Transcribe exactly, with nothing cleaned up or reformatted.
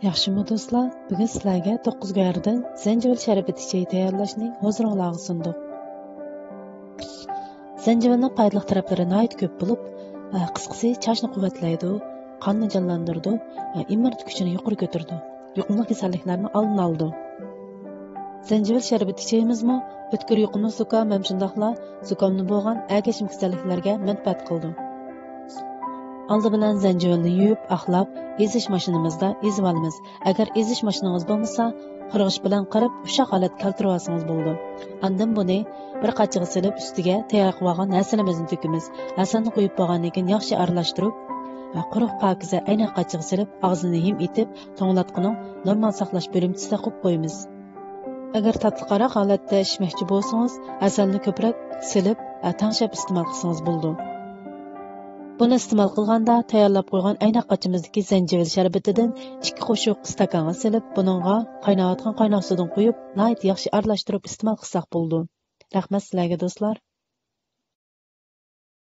ياخشىمۇ دوستلار؟ بۈگۈن سىلەرگە توققۇز گۆھەردىن زەنجىۋىل شەربىتى چېيى تەييارلاشنى ھۇزۇرۇڭلارغا سۇندۇق. زەنجىۋىلنىڭ پايدىلىق تەرەپلىرى ناھايىتى كۆپ بولۇپ، ئە، قىسقىسى چاچنى قۇۋۋەتلەيدۇ، قاننى جانلاندۇرىدۇ، ئە، ئىممۇنىتېت كۈچىنى يۇقىرى كۆتۈرىدۇ، يۇقۇملۇق كېسەللىكلەرنىڭ ئالدىنى ئالىدۇ. زەنجىۋىل شەربىتى چېيىمىزمۇ ئۆتكۈر يۇقۇملۇق زۇكام ھەم شۇنداقلا زۇكامدىن بولغان ئەگەشمە كېسەللىكلەرگە مەنپەئەت قىلىدۇ. ئالدى بىلەن زەنجىۋىلنى يۇيۇپ، ئاقلاپ، ئېزىش ماشىنىمىزدا ئېزىۋالىمىز. ئەگەر ئېزىش ماشىنىڭىز بولمىسا، قۇرغۇچ بىلەن قىرىپ، ئۇششاق ھالەتتە كەلتۈرۈۋالسىڭىز بولىدۇ. ئاندىن بۇنى بىر قاچىغا سېلىپ، ئۈستىگە تەييار قىلىۋالغان ھەسىلىمىزنى تۆكىمىز. ھەسەلنى قۇيۇپ بولغاندىن كېيىن ياخشى ئارىلاشتۇرۇپ، قۇرۇق پاكىزە ئەينەك قاچىغا سېلىپ، ئاغزىنى ھىم ئېتىپ، توڭلاتقۇنىڭ نورمال ساقلاش بۆلۈمچىسىدە قويۇپ قويىمىز. ئەگەر تاتلىقراق ھالەتتە ئىچمەكچى بولسىڭىز، ھەسەلنى كۆپرەك سېلىپ، تەڭشەپ ئىستېمال قىلسىڭىز بولىدۇ. بۇنى ئىستېمال قىلغاندا، تەييارلاپ قويغان ئەينەك قاچىمىزدىكى زەنجىۋىل شەربىتىدىن ئىككى قوشۇق ئىستاكانغا سېلىپ، بۇنىڭغا قايناۋاتقان قايناق سۇدىن قۇيۇپ، ناھايىتى ياخشى ئارىلاشتۇرۇپ ئىستېمال قىلساق بولىدۇ. رەھمەت سىلەرگە، دوستلار!